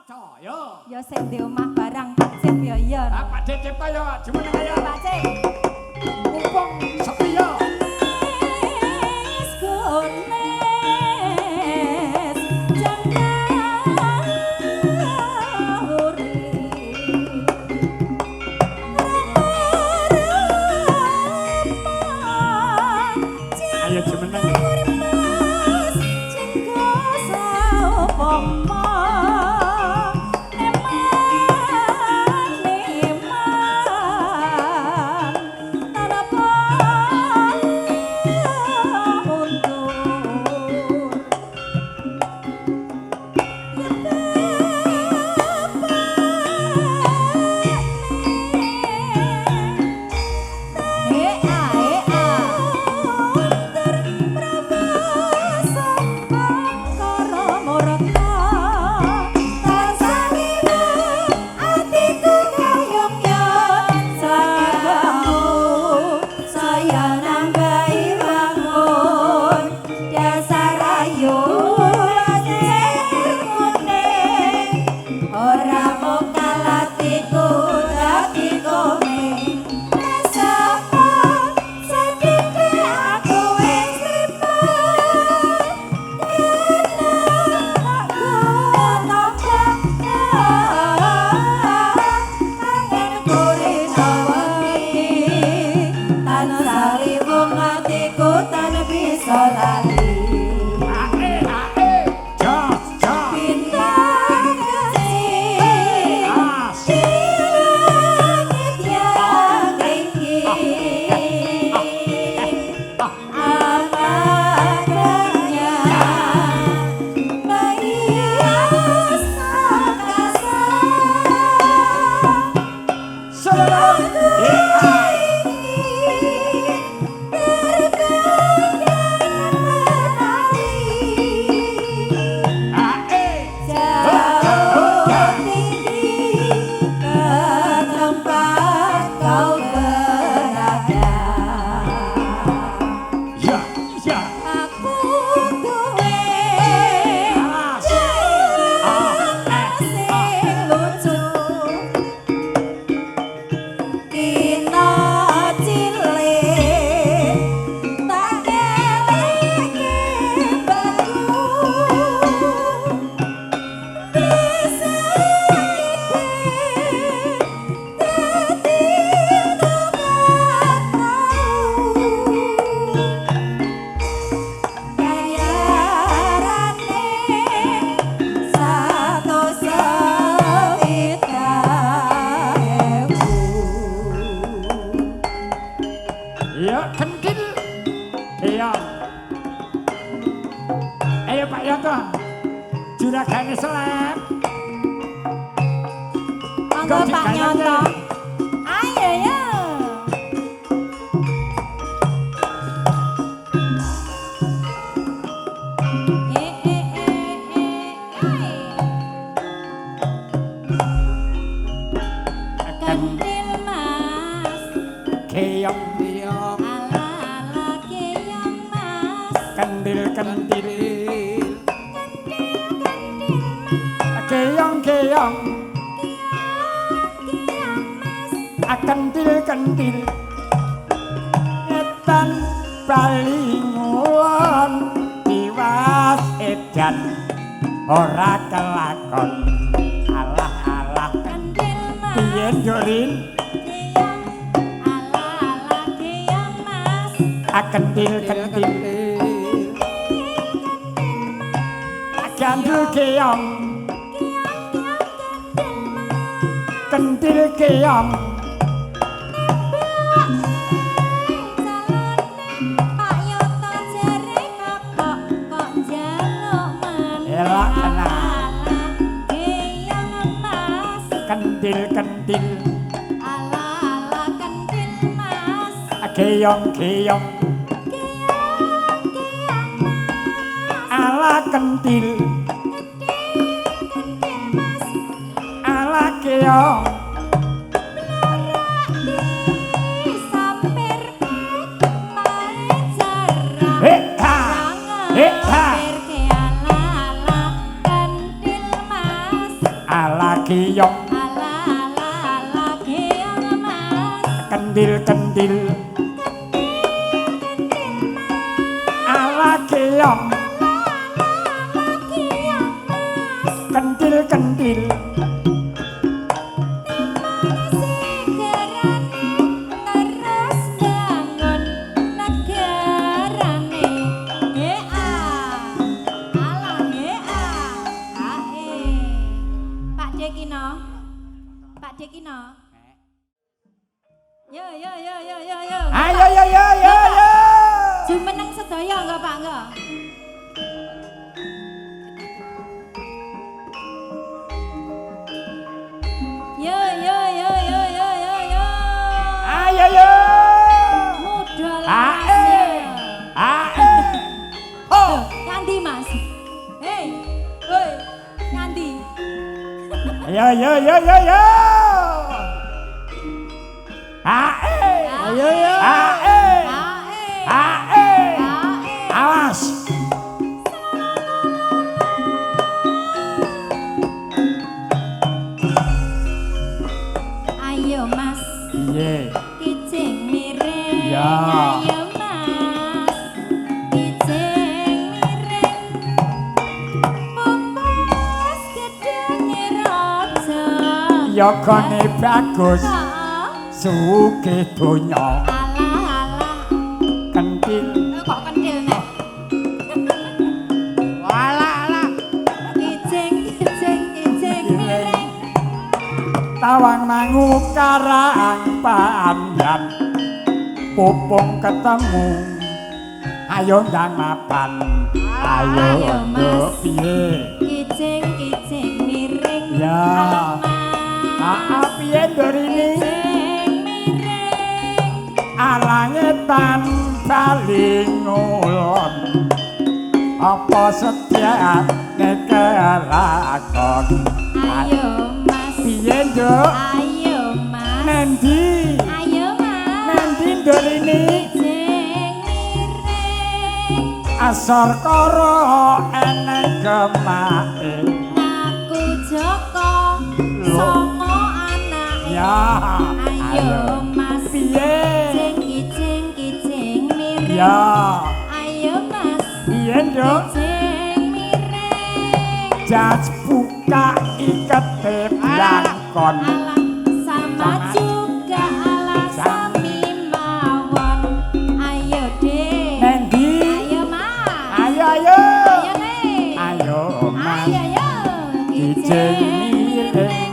Praja, yo. Ya sing di omah barang Pak Cip ya iya. Ah, Pak D Cipto yo, jumeneng ayo. Pak Cip. Mumpung sepi yo. Wis goles jangan urip. Ayo jumeneng. Mas jenggo saupama neman neman tanpa mundur. Ora mung kalatiku dadi komeng Sapa sedike aku wis trima lali Ae ae. Jos jos. bintang kecil As. di langit yang tinggi amanahnya menghias angkasa. Salam. Aku ingin terbang dan menari Ae. jauh tinggi ke tempat kau berada. Ya ya. Aku duwe As. sing lucu Dina cilik tak keleke baku bisa dadi tukang prau bayarane 160.000. Ya kendil. Iya. Ayo Pak Yanto. Juragane seleb. Monggo Pak Nyoto. Ayo ya. Eh eh eh eh eh. Kendil Mas, Keong Keong ala ala keong Mas. kendil kendil. kendil Kendil kendil Mas. Keong keong. Keong keong Mas. Kendil kendil. Edan bali ngulon tiwas edan ora kelakon. Alah alah. Kendil Mas. Piye Jorin? Keong ala ala keong Mas. Kendil kendil. Gandul keong. Keong keong kendil Mas. Kendil keong. Pak Yoto jere kapok kok njaluk meneh. Elok tenan. Ala keong Mas. Kendil kendil. Ala ala kendil Mas. Keong keong. Keong keong Mas. Ala kendil. Kendil kendil Mas. Ala keong. Blorak disampir mae jarang. He ha. He ha. Ala ala kendil Mas. Ala kiyong. Ala ala ala kiyong Mas. Kendil kendil. Kendil kendil Mas. Ala kiyong. Ala ala ala kiyong Mas. Kendil kendil. Segerane terus bangun negarane. Ge a. Ala ge a. A e. Pak Dekino. Pak Dekino. Yo yo yo yo yo yo. Ayo yo yo yo yo. Jumeneng sedaya enggak Pak enggak? Yo yo yo yo yo yo yo. Ayo yo. Muda Ae. Ae. Oh. Nyandi Mas. Hei. Hoi. Nyandi. Yo yo yo yo yo. Ae. Ayo yo. Ae. Ae. Ae. Ae. Awas. Ayo Mas. Piye? Kijing miring. Ya. Ayo Mas. Kijing miring. Pupus gedenge raja. Yogane bagus. Heeh. Sugih donya. Alah alah. Kentil. Kok kendil nek? Walah alah. Kijing kijing kijing miring. Tawang mangu karang pandan. Pupung ketemu. Ayo ndang mapan. Ayo Ayo, Mas. nduk piye? Kijing kijing miring. Ya. Alah Mas. Aa piye Ndorini? Kijing miring. Alange tan bali ngulon. Apa setyane kelakon? Ayo Mas. Piye nduk? Ayo Mas. Nendi? Ayo Mas. Nendi Ndorini? Kijing miring. Asor kara eneng gemake. Ngaku Joko Lho. songo anake. Ya. Ayo Mas. Piye? Kijing kijing kijing miring. Ya. Ayo Mas. Piye nduk? Kijing miring. Jas buka ikete blangkon. Alah sama juga alah sami mawon. Ayo dek. Nendi? Ayo Mas. Ayo ayo. Ayo le. Ayo Mas. Ayo yo. Kijing miring.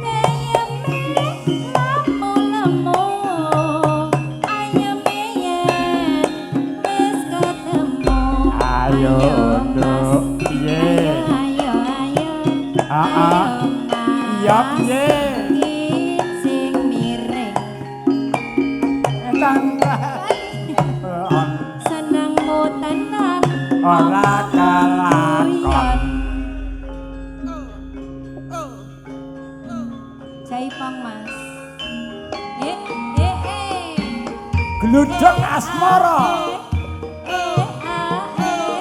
Kayeme lemu-lemu. Ayeme yen wis ketemu. Ayo nduk piye? Ayo ayo ayo. Ah, ah. Ayo Mas. Iya piye? Kijing miring. Etang. Senengmu tenan. Ora kelakon. Jaipong Mas. Eh eh eh. Gluduk asmara. Eh a eh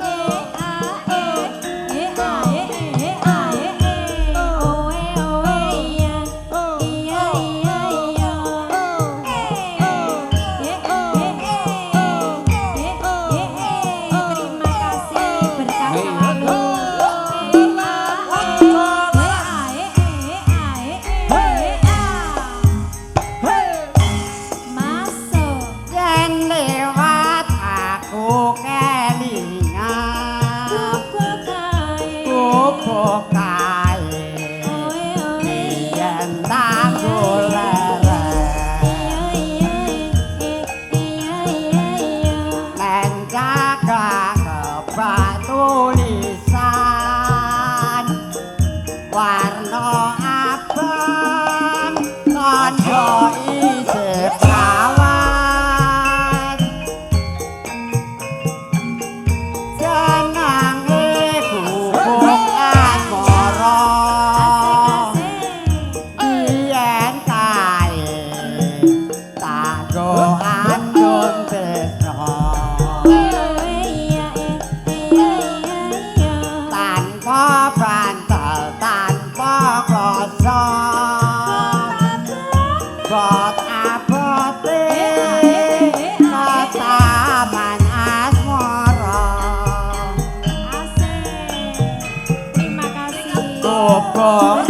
eh a eh eh a eh eh a eh eh oe oe iya iya iya iya eh eh eh eh eh eh terima kasih berkah selalu eh a eh eh a eh eh a masuk. Yen lewat aku kelingan. Buku kae. Buku kae. Oe oe Yen tanggul leren. iya iya iya iya iya. Len cagak kebak tulisan warna abang tandha isih prawan. Jenenge gubuk asmara. Gubuk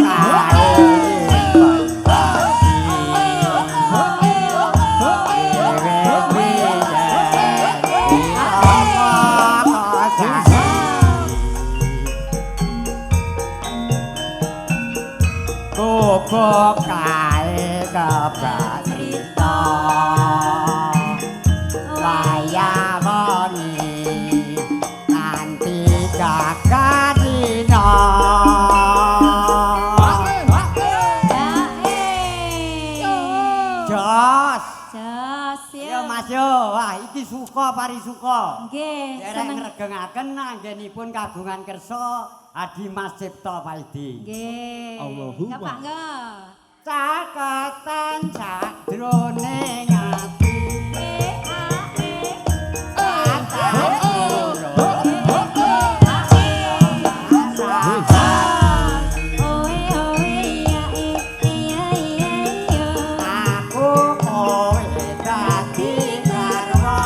gubuk kae kebak crita wayah wengi nganti gagat dina. Jos. Jos Yo Mas yo, wah iki suka parisuka. Nggih, Derek seneng. ngregengaken anggenipun kagungan kersa Adi Mas Cipta Paidi. Nggih. Allahumma. Ya Pak nggih. Caketan jroning ati. E A E Caketan A E. Oe oe ya e iya iya yo. Aku kowe dadi garwa.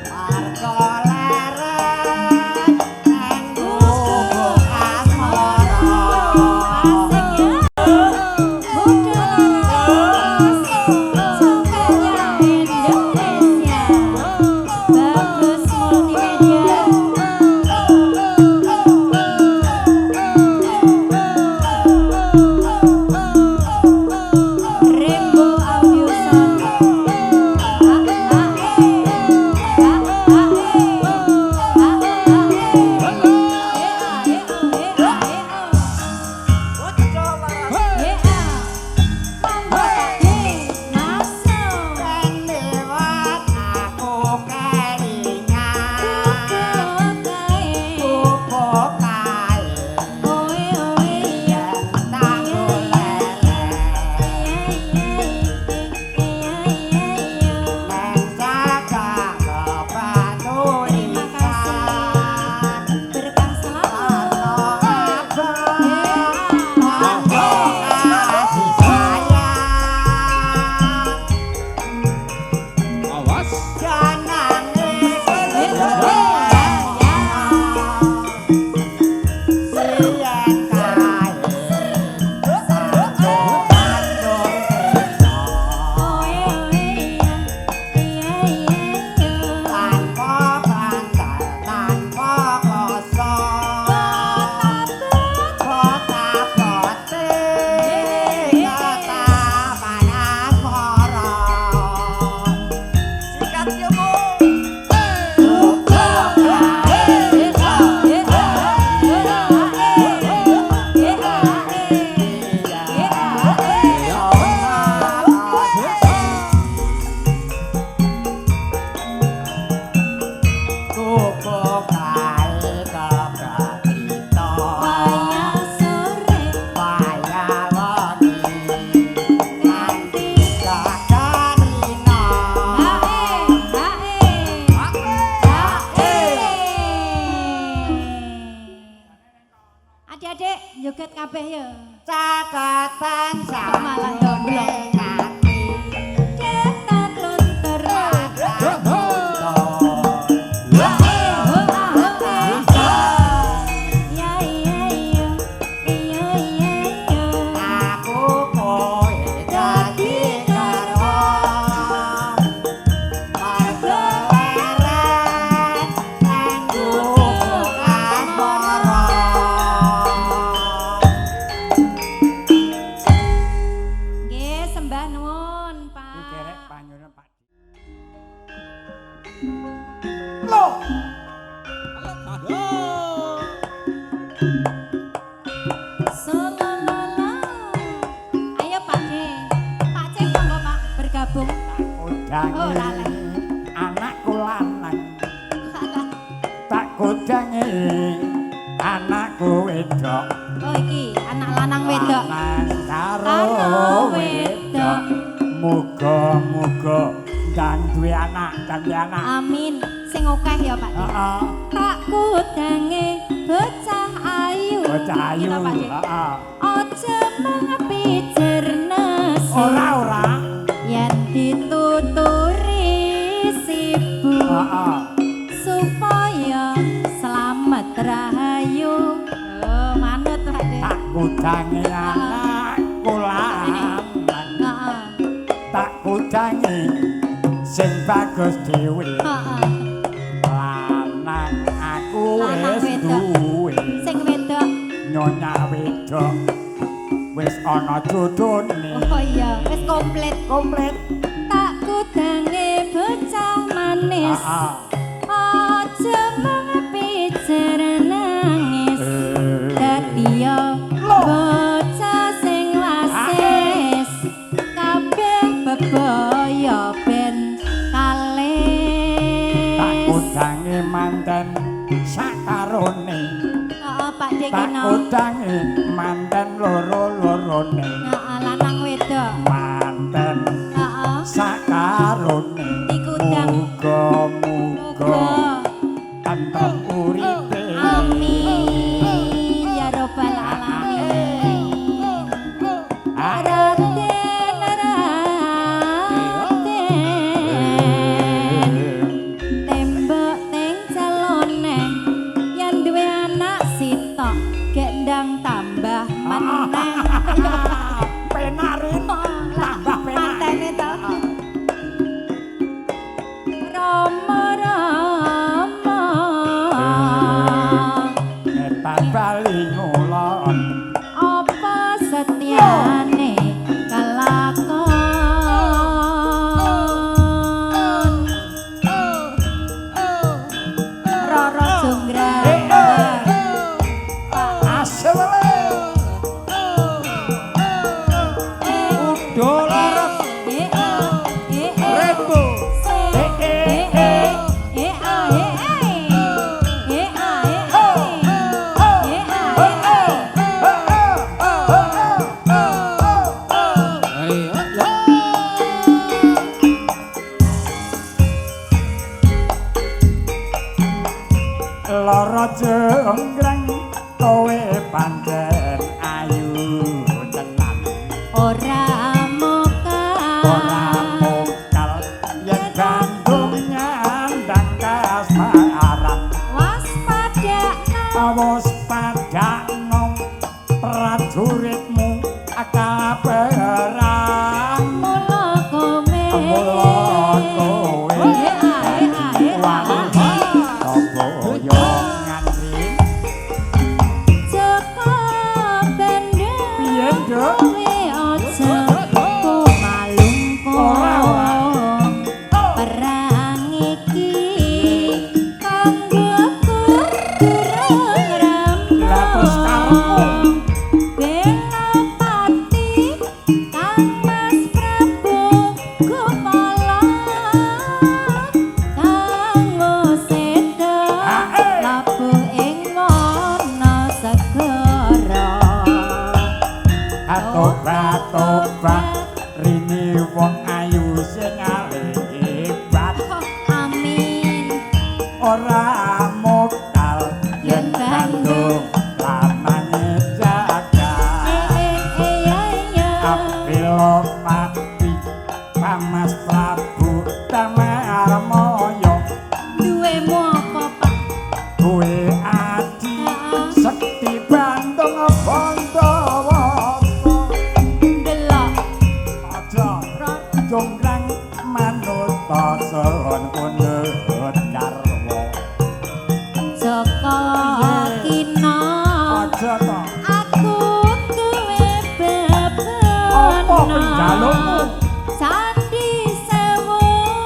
Marga leren nang gubuk asmara. Asik ya. Budaya sukanya Indonesia. Bagus multimedia. Rainbow Audio Sound. A A E A A E A A E E A E O E A E O. E A. Monggo Pak D masuk. Ben lewat aku kelingan. Kae. Gubuk kae Oe oe ya. tanggo leren. Iya iya iya iya. Menjaga Terima kasih. kepatulisan. Berkah selalu. Kasih sayang. Awas. Janane siyen kae kandung tresno Oe oe iya iya iya iya. tanpa bantal tanpa kloso kota pote kota Panasmara sikat yo Bu. Adik-adik joget kabeh ya. Cakatan Malah dondong. ati. Cetat luntur. Ya iya iya iya iya iya. Aku kowe dadi garwa. Marga leren nang gubuk asmara. Nggih, sembah nuwun, Pak. Dikerek panyuwun Pak. Loh, Solololo. Ayo Pak D. Pak C monggo Pak bergabung. kodangi Oh, lalai. anakku lanang. Tak kodangi anakku wedok. Oh iki anak lanang wedok. Lanang karo Karo wedok. wedok. Muga-muga ndang duwe anak, ndang duwe anak. Amin. Sing akeh ya Pak D. Heeh. Tak kudange bocah ayu. Bocah ayu. Gitu, Pak D. Heeh. Aja mangapijer nasi. Ora ora. Yen dituturi sibuk. Heeh. Supaya selamat rahayu. Oh. kudangi anakku lanang. Heeh. Tak kudangi sing bagus dhewe. Heeh. Lanang aku Lanang wis wedok. duwe. Sing wedok. Nyonya wedok wis ana jodone. Oh iya, wis komplit. Komplit. Tak kudange bocah manis. Heeh. Aja mung pijer nangis. Dadi yo bocah sing wasis. Kabeh bebaya ben Tak kalis. kudangi manten sakarone. Heeh, Pak Tak Dekino. kudangi manten loro-lorone. Heeh, lanang wedok. Manten Heeh. sakarone. Dikudang. Muga-muga Muga. tentrem uripe. Amin ya robbal alamin. Raden raden tembok teng calone yen duwe anak sitok gendang tambah meneh. Penarin tambah penak. Mantene to. Rama Rama Etan bali ngulon. Apa setyane kelakon Roro Jonggrang. Asele. Udo laras Eh eh eh rembo. eh eh eh eh ah eh eh eh ah eh eh eh ah eh. Ayo. Lara jonggrang kowe pancen ayu tenan. Ora mokal. Ora mokal yen Bandung nyandang kasmaran. Waspadakno. Awas padakno prajuritmu kaperang. Mula kowe. Mula kowe. Eh ah eh ah eh ah. Toboyo ngantri. Joko Bandung. Piye, Nduk? Kowe aja kumalungkung. Ora, ora. Perang iki kanggoku durung rampung. Lah terus karepmu? Bela pati Kang Mas Prabu Gupala kang seda labuh ing wana segara. Atobat-tobat rini wong ayu sing hebat. Amin. Ora mokal yen Bandung lanange jagat. Eh eh ya ya. Apilopati Pamas Prabu Tamarmaya. Duwemu apa, Pak? Duwe adi Heeh. sekti Bandung Bandawasa. Delok. Aja jonggrang manut sun kunut garwa. Joko Kino. Aja to. Aku duwe Apa bebana. penjalukmu? Candi Sewu.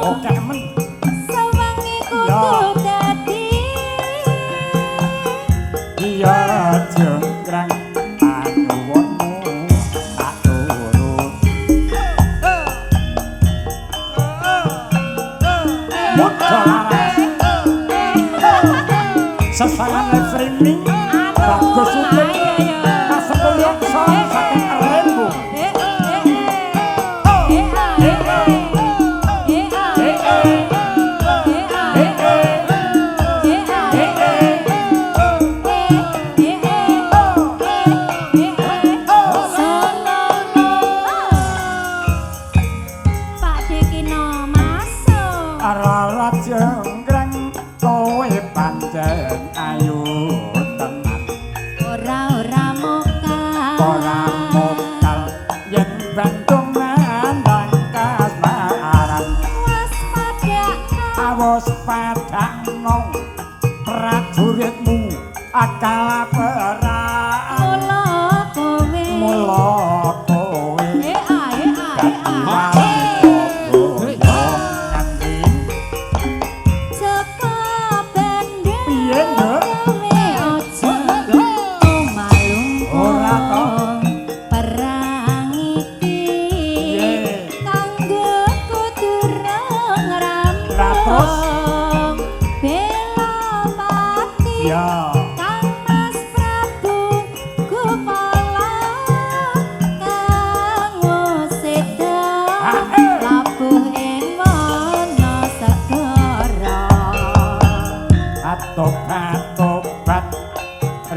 Oke men. Sewengi kudu Ya. dadi. Iya jonggrang panuwunmu tak turut. Muda laras. Sesangan live streaming bagus utuh. Ayo yo. Kasepul yaksa saking Rembo. Eh eh eh. Eh ah eh eh. Eh ah eh eh. Eh ah eh eh. Eh ah eh eh. Eh eh eh eh. Solo. Pak Dekino masuk. Rara jonggrang kowe pancen ayu tenan. Ora ora mokal.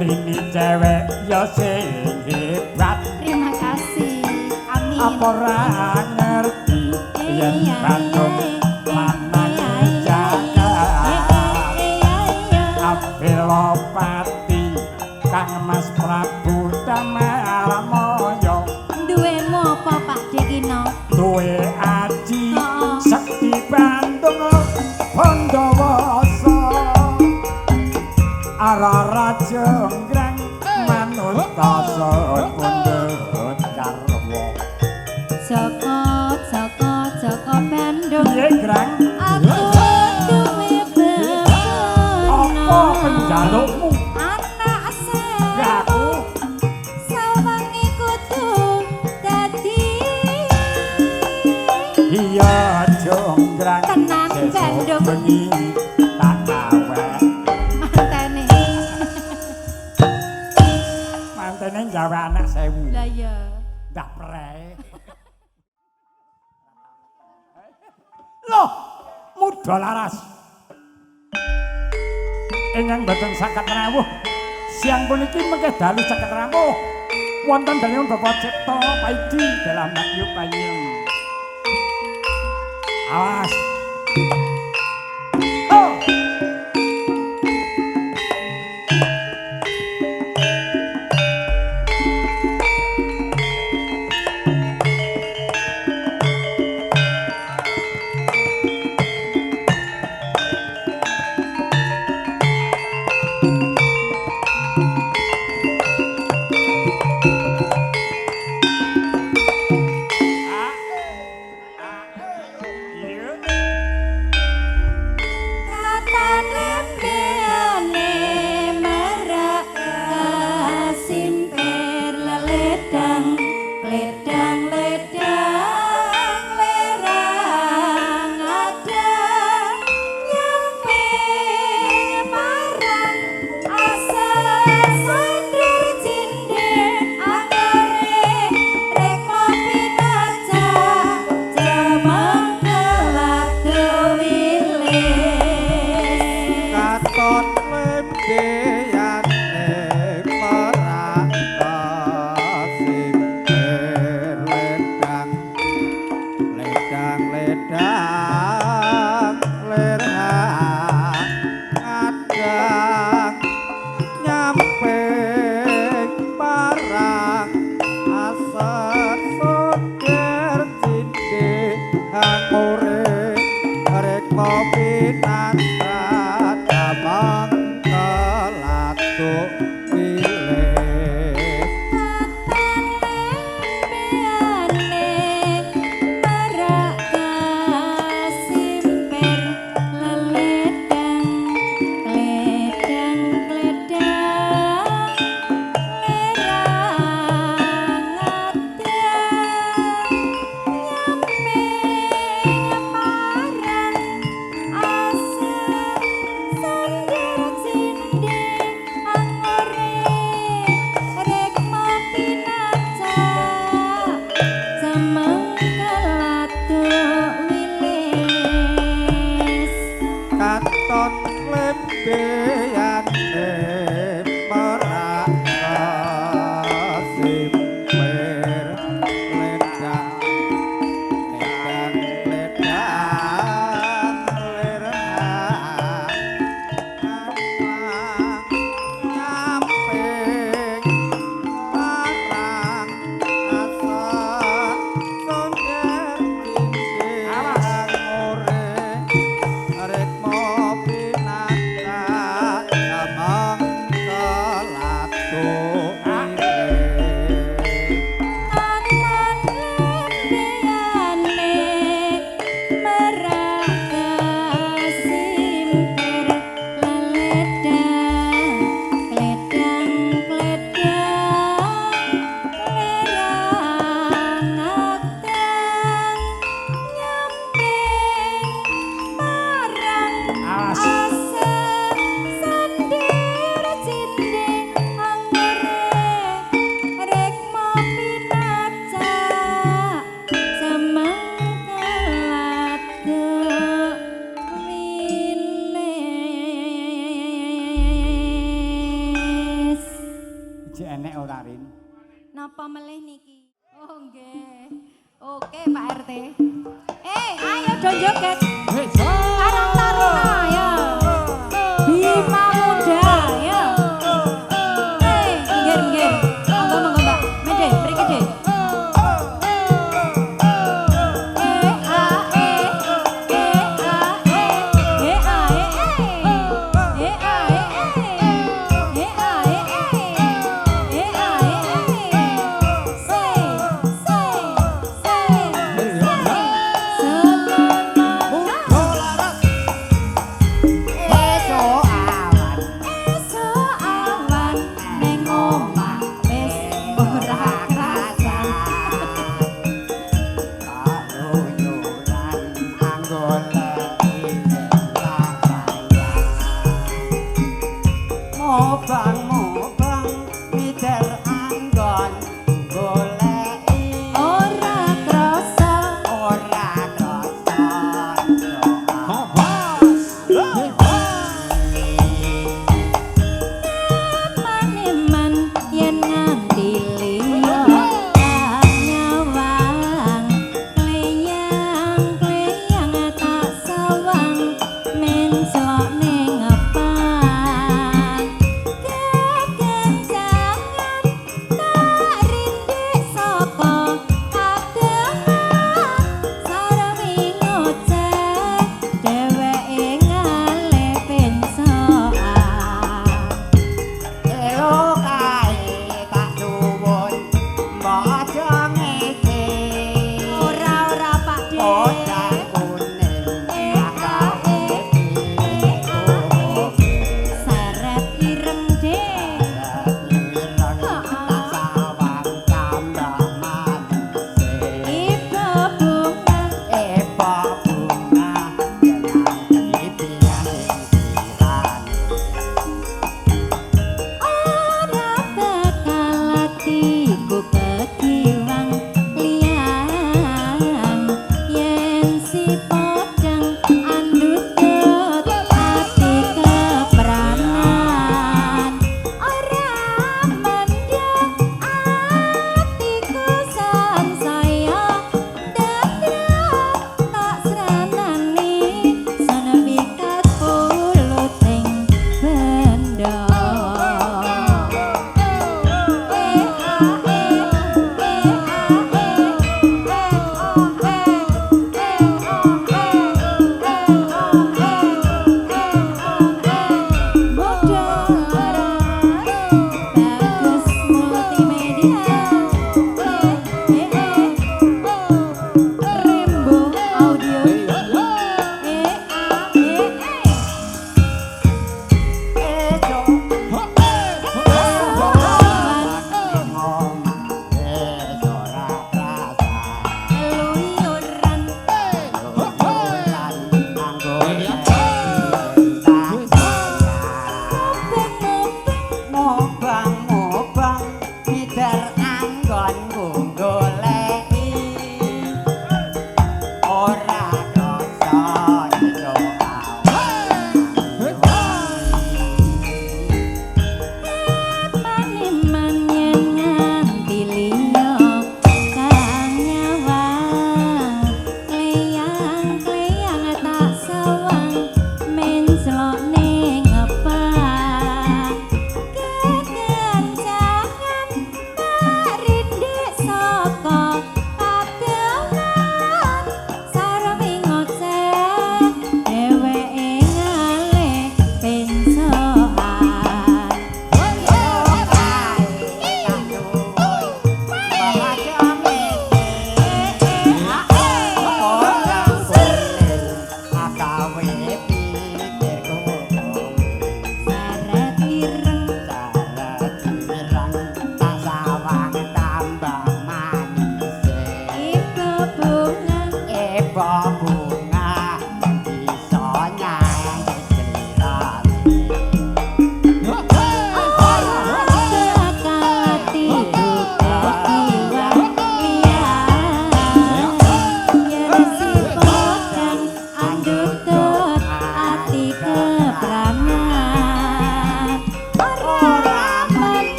Rini cewek ya sing hebat. Terima kasih. Amin. Apa ora ngerti yen Bandung lanang jagat. Abelopati Kang Mas Prabu Tamalmaya. Duwemu apa Pak Dekino? Duwe aji Heeh. sekti Bandung Bondowasa. Arara jenggrang manut kasut pundhut garwa. Joko Joko Joko Bandung. Piye Grang? Aku duwe bebono. Apa penjalukmu? Anak Ya sewu aku sawangi kudu dadi. Iya jonggrang. Tenan, Sesuk Bandung. Bengi tak awek. Mantene. Mantene gawe anak sewu. Lah iya. Ndah prei. Loh, muda laras. Ingkang boten saged rawuh. Siang puniki mengke dalu saged rawuh. Wonten dalem Bapak Cipta Paidi dalam Matyu Payem. Awas. Oh. Iya. Katane beane merak kasimpir leledang ledang ledang lerang ada nyampe marang asa sandur cinde angare rekma pinaca jamang kelado wilis. Katon lembeyane merak kasimpir ledang ledang ledang lerang ngadang nyampe parang aset soder cinde angure rekma pinatra damang kelatuk wilis. Beane merak kasimpir leledang ledang ledang lerang ngadang nyampe parang asem sandar cinde angore rekma pinaca jamang keladuk wilis. Katon lembeyane merak kasimpir ledang ledang ledang lerang nyampe parang asat sonder cinde angore rekma pinata jamang kelatuk wilis. Katon lembeyane merak kasimpir leledang ledang ledang lerang ngadang nyampe marang Awas. asem sandir cinde angure Jek enek ora, Rin? Napa melih niki? Oh nggih. Oke Pak RT. Eh, ayo do joget. Karang Taruna ya. Bima Muda ya. Eh, minggir minggir. Monggo monggo Mbak. Mende, mriki De. E A E E A E E A E E A E E A E E A E C C C C. Selamat Muda laras.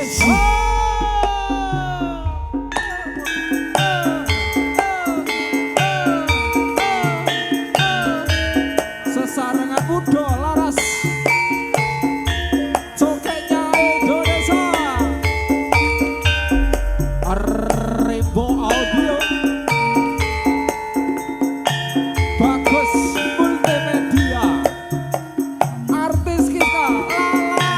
Sesarengan muda laras coketnya Indonesia, Rainbow Audio, Bagus Multimedia, artis kita Lala.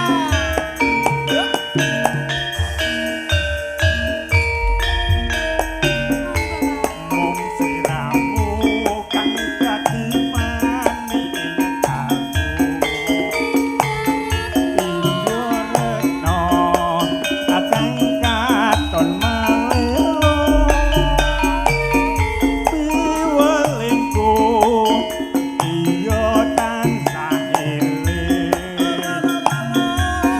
Mung siramu kang dadi manik ing kalbu. Pindho retno kang katon malelo. Piwelingku iya tansah eling.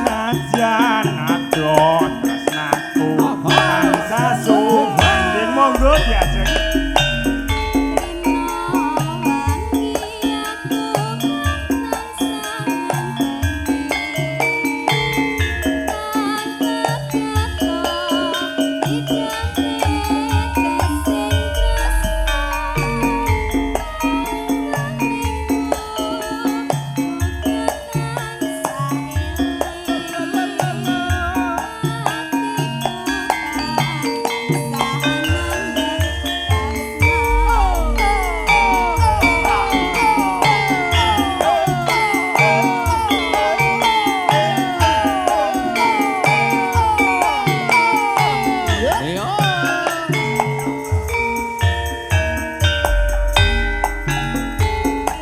Najan adoh tresnaku tansah sumandhing, monggo diajeng.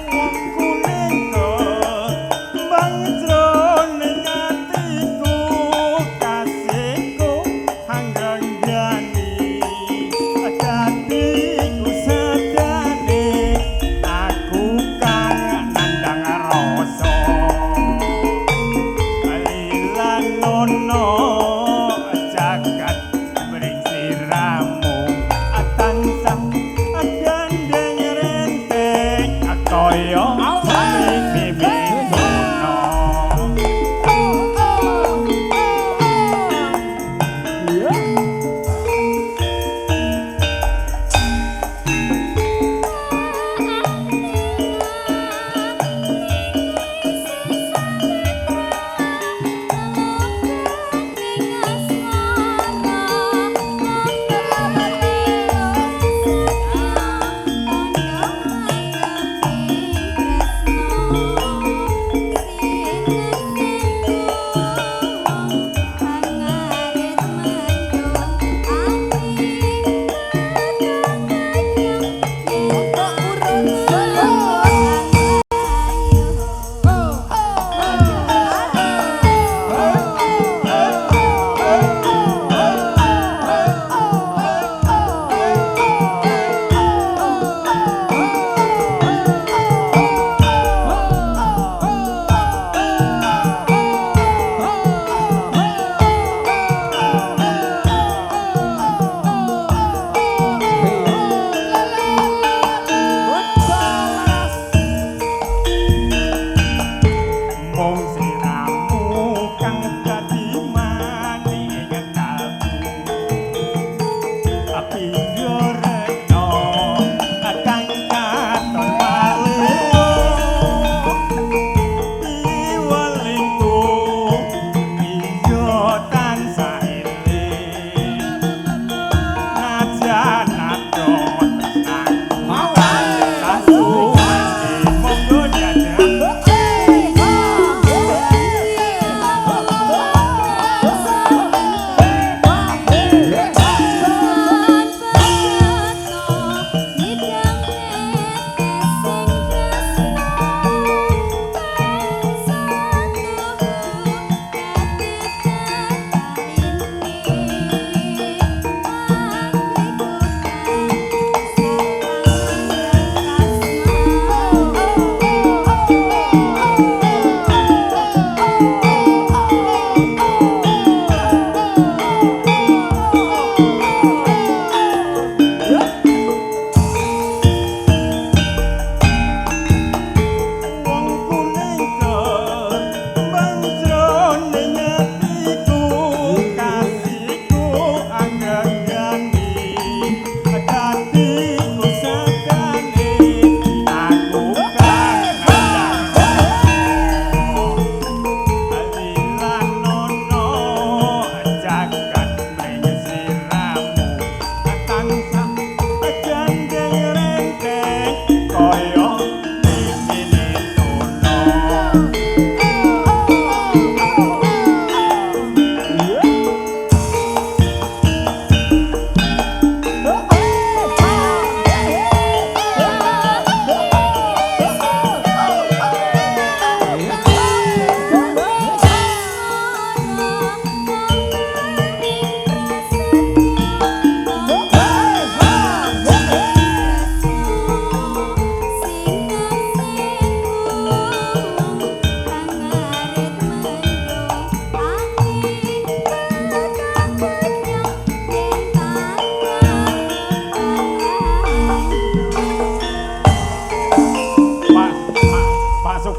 Wong kuning kembang jroning atiku, kasihku anggenggani dadi kusadane aku kang nandhang rasa lilanono jagat mring siramu tansah gandeng renteng kaya mimpi-mimpi. Thank you.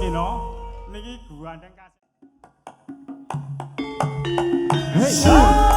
Seno niki gandeng kasih. Hey. Hey!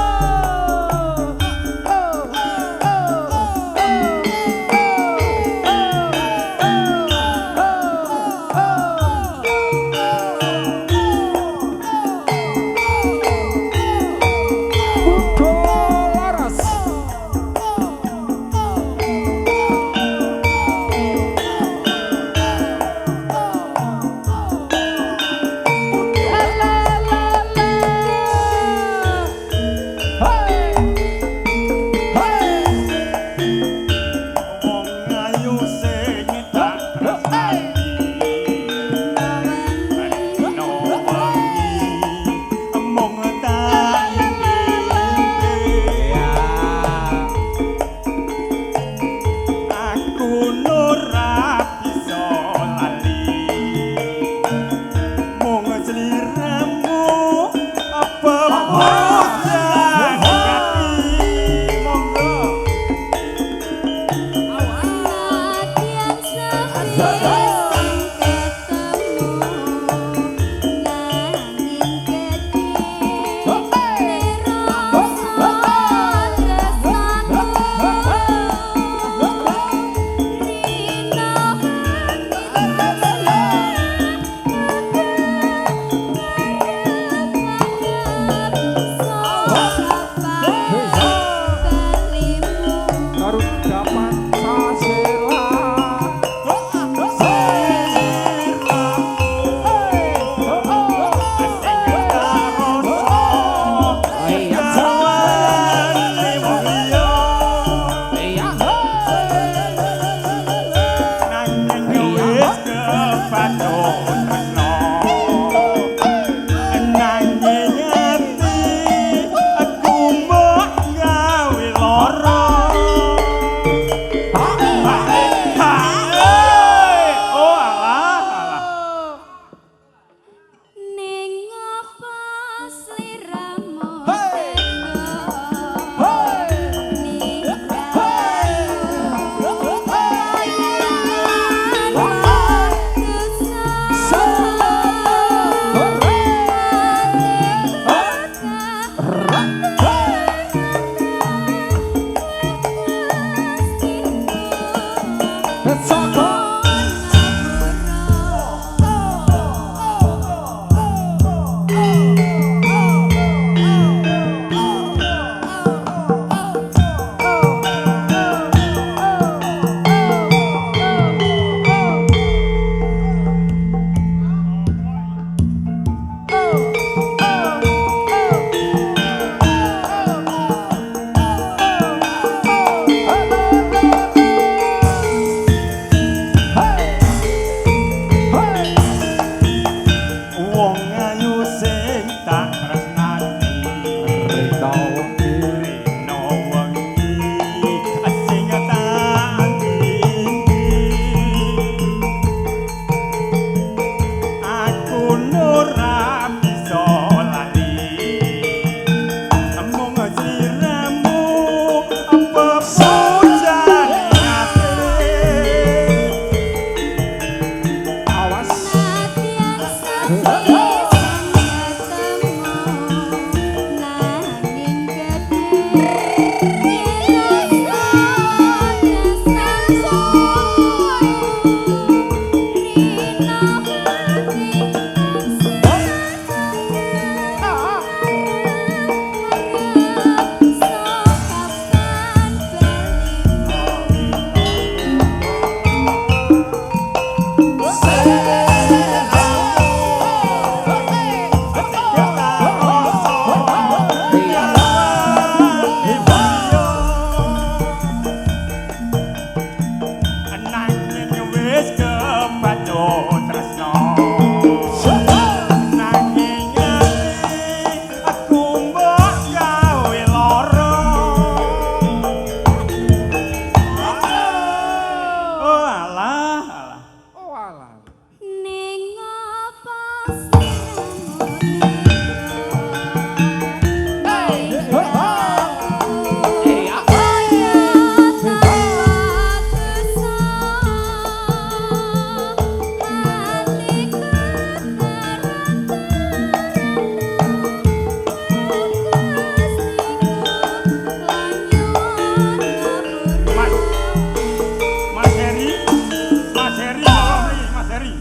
Heri.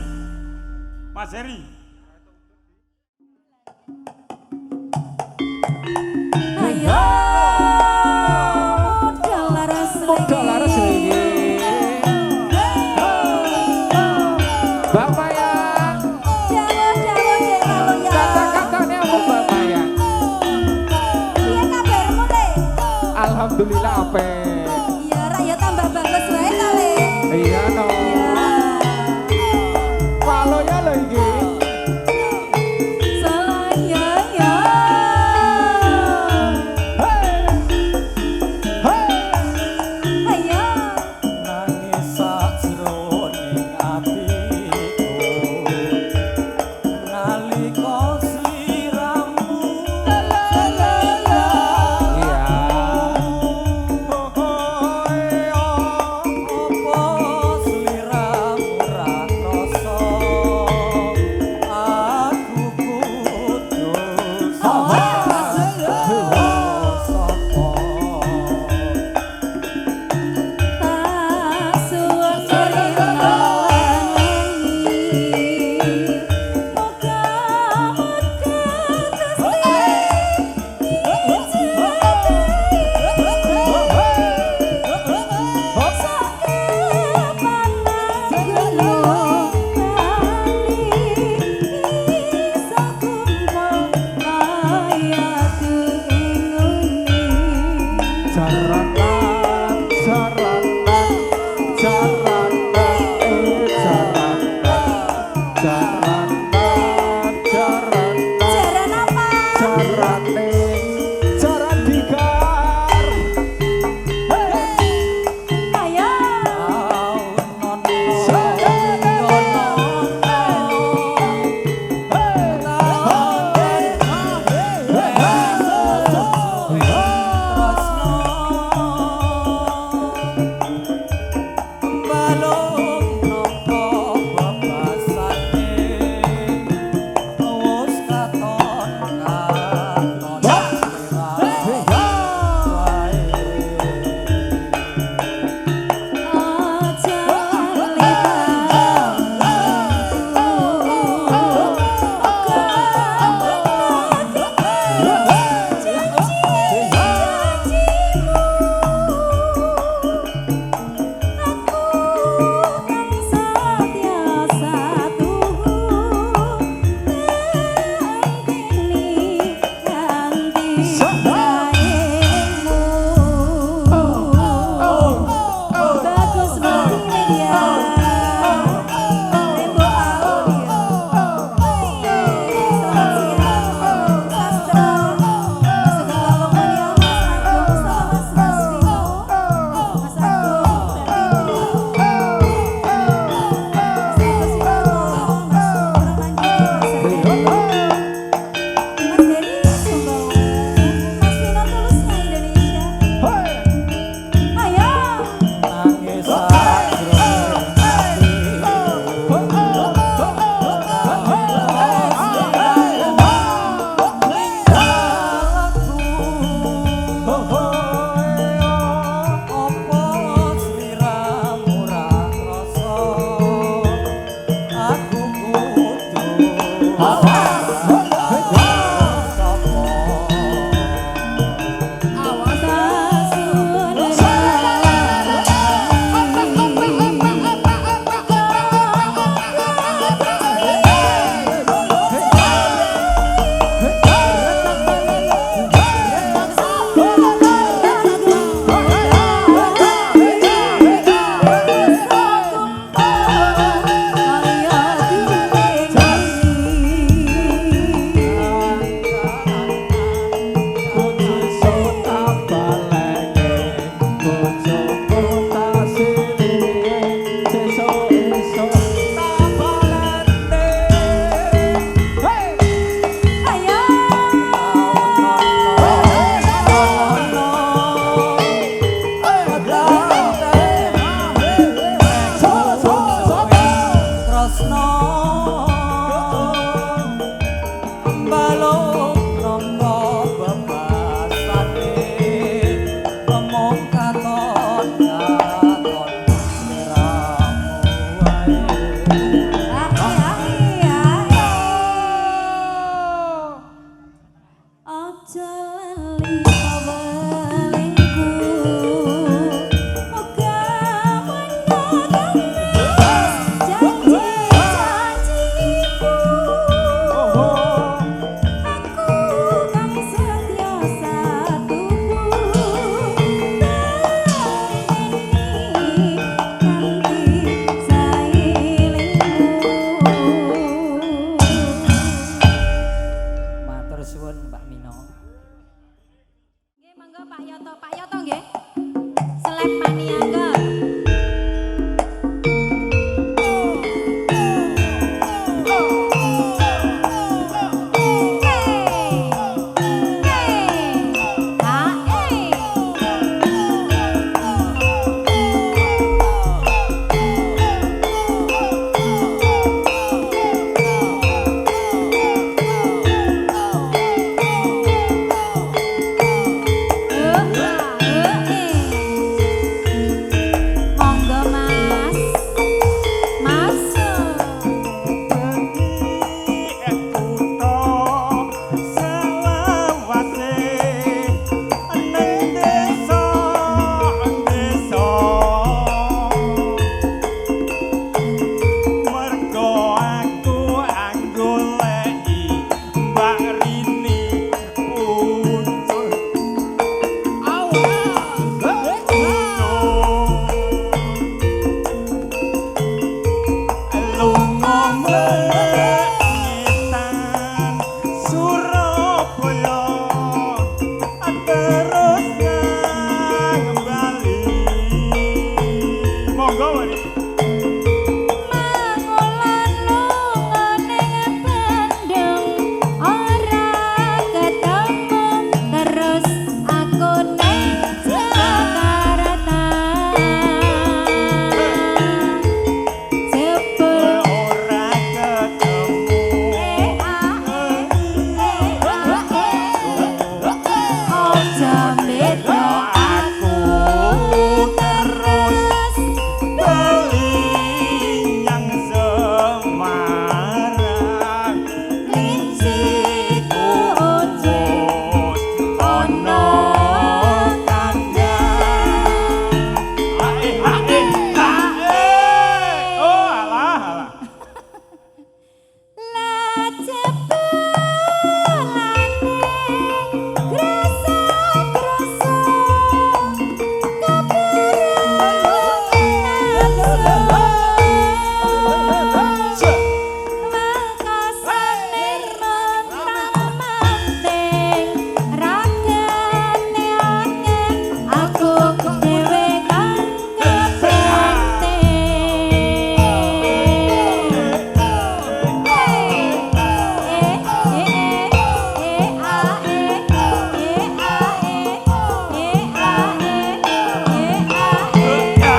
Mas Heri. Ayo modal laras Modal laras iki. Bapak yang Jawa-jawa dek kalau ya. Kata-katanya apa Bapak yang? Piye kabarmu le? Alhamdulillah apik. Iya, rak ya tambah bagus wae ta le. Iya no. Iya. Waloya lho iki. Saya ya. Hey. Hey. Ayo. Nangis sajroning atiku nalika sliramu Iya. Apa sliramu ra krasa aku kudu sapa. Tak suwun rino lan wengi. Moga-moga Gusti Jaranan, jaranan, jaranan, eh jaranan, jaranan, jaranan, jarane, jaran digar. Hey. Bagus Multimedia Rembo Audio. Selamat siang Sastra Mas Sugeng Walomonia, Mas Agung, sama Mas Mas Vino, Mas Agung, Mbak Fitri, Mas Agus Wibowo, Mas Pramanjuri, Mas Heri, Mas Heri Sumbawa, Mas Vino Tulusnya Indonesia. Ayo. Nangis sajroning Apa sliramu ra krasa aku kudu sapa. Tresno.